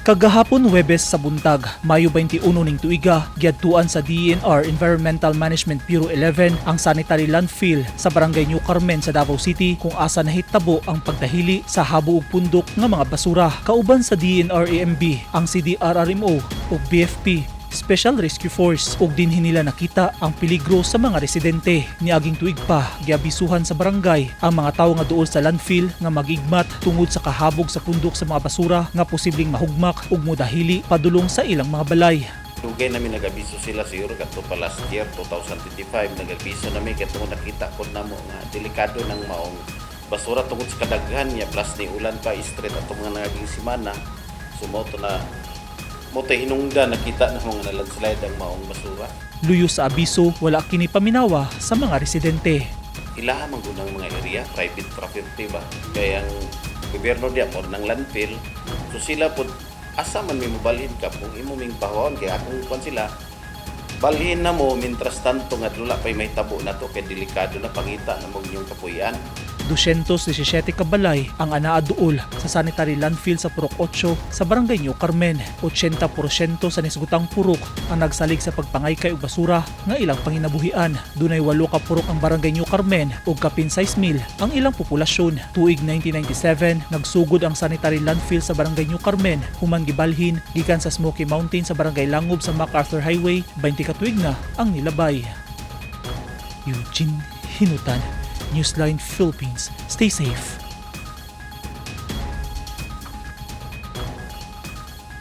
Kagahapon Huwebes sa buntag, Mayo 21 ning tuiga, giadtuan sa DENR Environmental Management Bureau 11 ang sanitary landfill sa Barangay New Carmen sa Davao City kung asa nahitabo ang pagdahili sa habo ug pundok nga mga basura. Kauban sa DENR EMB ang CDRRMO ug BFP Special Rescue Force ug dinhi nila nakita ang peligro sa mga residente. Niaging tuig pa, giabisuhan sa barangay ang mga tawo nga duol sa landfill nga magigmat tungod sa kahabog sa pundok sa mga basura nga posibleng mahugmak ug modahili padulong sa ilang mga balay. Dugay namin nag-abiso sila siguro kadto pa last year 2025. Nag-abiso nami kay tungod nakita pod namo nga delikado ng maong basura tungod sa kadaghan niya, plus ni ulan pa straight atong mga naging semana. So mao to na mao to hinungdan nakita na mga na-landslide ang maong basura. Luyo sa abiso, wala kini paminawa sa mga residente. Ilaha man gud ang mga area, private property ba, kaya ang gobyerno diya mo ng landfill. So sila pod, asa man may mobalhin ka kung imo ming pahon? Kay akong kwan sila, balhin na mo mintras tanto nga dula pay may tabo na to kay delikado na, pangita na mo inyong kapuy-an. 217 ka balay ang anaa duol sa sanitary landfill sa Purok 8 sa Barangay New Carmen. 80% sa nisgutang purok ang nagsalig sa pagpangaykay og basura nga ilang panginabuhian. Dunay 8 ka purok ang Barangay New Carmen ug kapin 6,000 ang ilang populasyon. Tuig 1997, nagsugod ang sanitary landfill sa Barangay New Carmen human gibalhin gikan sa Smoky Mountain sa Barangay Langob sa MacArthur Highway. 20 ka tuig na ang nilabay. Eugene Hinutan, Newsline Philippines. Stay safe.